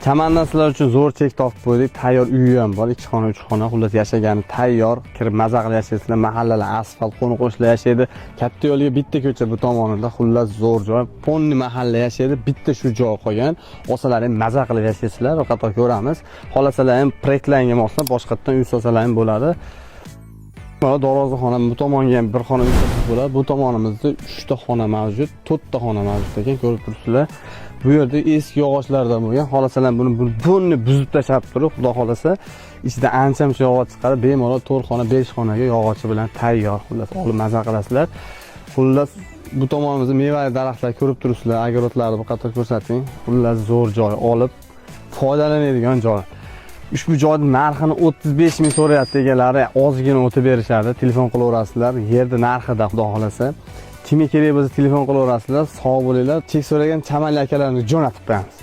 Chamandan sizlar uchun zo'r chek topib qo'ydik. Tayyor uyi ham bor, 2 xona, 3 xona, xullas yashagani tayyor. Kirib maza qilib yashaysizlar. Mahallalar asfalt, qo'ni qo'shnilar yashaydi. Katta yo'lga bitta ko'cha bu tomonida, xullas zo'r joy. Полный mahalla yashaydi, bitta shu joy qolgan. Olsalar ham maza qilib yashaysizlar, bir qator ko'ramiz. Xohlasalar ham proyektlarga moslab boshqatdan uy solsalar ham bo'ladi. Mana darvozaxona, bu tomonga ham bir xona uy solsa bo'ladi. Bu tomonimizda 3 ta xona mavjud, 4 ta xona mavjud ekan, ko'rib turibsizlar. Bu yerda eski yog'ochlardan bo'lgan. Xohlasalar buni buzib tashlab turib, xudo xohlasa, ichida ancha muncha yog'och chiqadi. Bemalol 4 xona, 5 xonaga yog'ochi bilan tayyor. Xullas, olib maza qilasizlar. Xullas, bu tomonimizda mevali daraxtlar ko'rib turibsizlar. Огород larni bir qator ko'rsating. Xullas, zo'r joy, olib foydalanadigan joy. Ushbu joyning narxini 35 ming so'rayapti egalari, ozgina o'tib berishadi. Telefon qilaverasizlar. Yerda narxida, xudo xohlasa. Kimga kerak bo'lsa, telefon qilaverasizlar. Sog' bo'linglar. Chek so'ragan chamanli akalarimizni jo'natib qo'yamiz.